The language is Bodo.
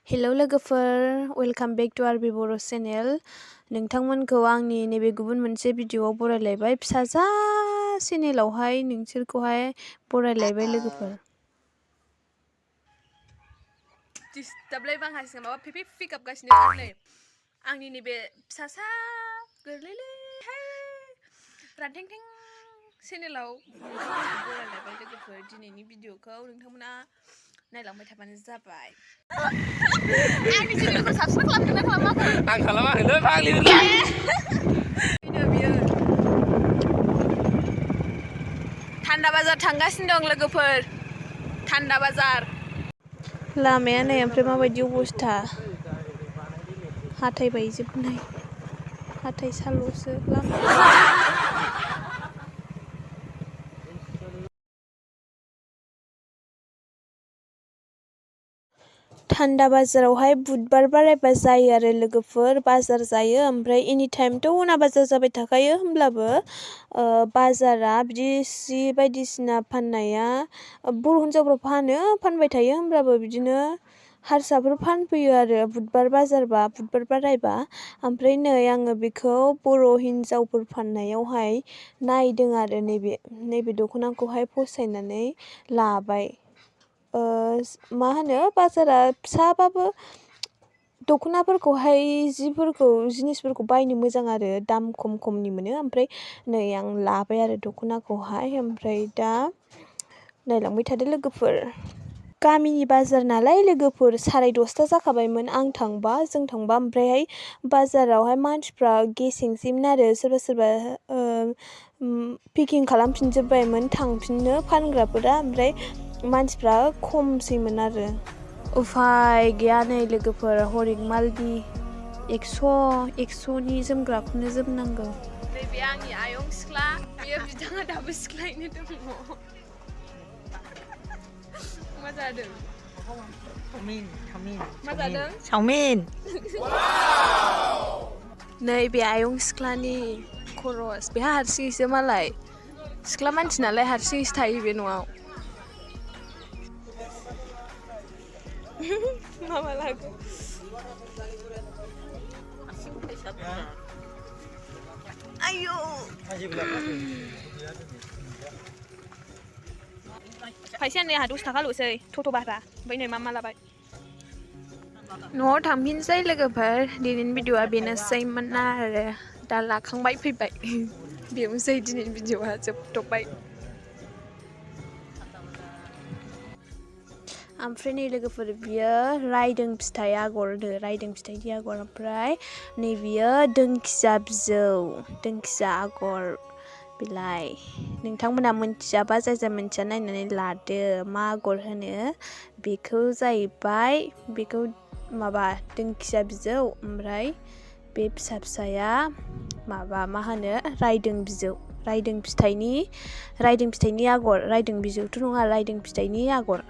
हेलौ लोगोफोर, वेलकाम बेक टु आवर बरो चेनेल। नोंथांमोनखौ आंनि नैबे गुबुन मोनसे भिडिअआव बरायलायबाय। फिसाजा चेनेलावहाय नोंसोरखौहाय बरायलायबाय लोगोफोर। दिस्टार्बलाय बांहासिनो माबा फिफि गाबगासिनो नै आंनि नैबे फिसासा गोरलैलैहाय रानथेंथें चेनेलाव बरायलायबाय लोगोफोर। दिनैनि भिडिअखौ नोंथांमोना नायलांबाय थाबानो जाबाय। आंनि चेनेलखौ साबस्क्राइब खालामदों ना खालामाखै? आं खालामाखैलै फाग्लि बियो थान्दा बाजार थांगासिनो दं लोगोफोर। थान्दा बाजार लामाया नै ओमफ्राय माबायदि अबस्था, हाथाय बायजोबनाय, हाथाय साल'सो लामाया। थान्दा बाजारावहाय बुधबार बारायबा जायो आरो लोगोफोर, बाजार जायो। ओमफ्राय एनि टाइमथ' अना बाजार जाबाय थाखायो, होमब्लाबो बाजारा बिदि सि बायदिसिना फाननाया बर' हिनजावफ्रा फानबाय थायो, होमब्लाबो बिदिनो हारसाफोर फानफैयो आरो बुधबार बाजारबा, बुधबार बारायबा। ओमफ्राय नै आङो बेखौ बर' हिनजावफोर फाननायावहाय नायदों आरो नैबे दख'नाखौहाय फसायनानै लाबाय। मा होनो, बाजारा फिसाबाबो दख'नाफोरखौहाय जिनिसफोरखौ बायनो मोजां आरो दाम खमनि मोनो। ओमफ्राय नै आं लाबाय आरो दख'नाखौहाय। ओमफ्राय दा नायलांबाय थादो लोगोफोर। गामिनि बाजार नालाय लोगोफोर, 10:30 जाखाबायमोन जों थांबा। ओमफ्रायहाय बाजारावहाय मानसिफ्रा गेसेंसैमोन आरो सोरबा पेकिं खालामफिनजोब्बायमोन थांफिननो फानग्राफोरा। ओमफ्राय मानसिफ्रा खमसैमोन आरो। उफाय गैया नै लोगोफोर, हरिकमालनि 100नि जोमग्राखौनो जोमनांगौ। नैबे आंनि आयं सिख्ला, बियो बिदाङा दाबो सिख्लायैनो दङ। मा जादों? मा जादों? चावमिन। नैबे आयं सिख्लानि खरस, बेहा हारसिङैसो मालाय सिख्ला मानसि नालाय हारसिङैसो थायो बे न'आव। मामा लागौ आयौ फैसाया नै आंहा 10 थाखाल'सै टट' भारा। ओमफ्राय नै मा लाबाय। न'आव थांफिनसै लोगोफोर। दिनैनि भिडिअआ बेनोसैमोन आरो दा लाखांबाय फैबाय। बेनोसै दिनैनि भिडिअआ जोबथ'बाय। ओमफ्राय नै लोगोफोर, बियो रायदों फिथाइ आगरनो, रायदों फिथाइनि आगर। ओमफ्राय नै बियो दिंखिया बिजौ, दिंखिया आगर बिलाइ। नोंथांमोना मोनथियाबा जाय मोनथिया नायनानै लादो मा आगर होनो। बेखौ जाहैबाय, बेखौ माबा दिंखिया बिजौ, ओमफ्राय बे फिसाया मा होनो, रायदों बिजौ, रायदों फिथाइनि आगर। रायदों बिजौथ' नङा, रायदों फिथाइनि आगर।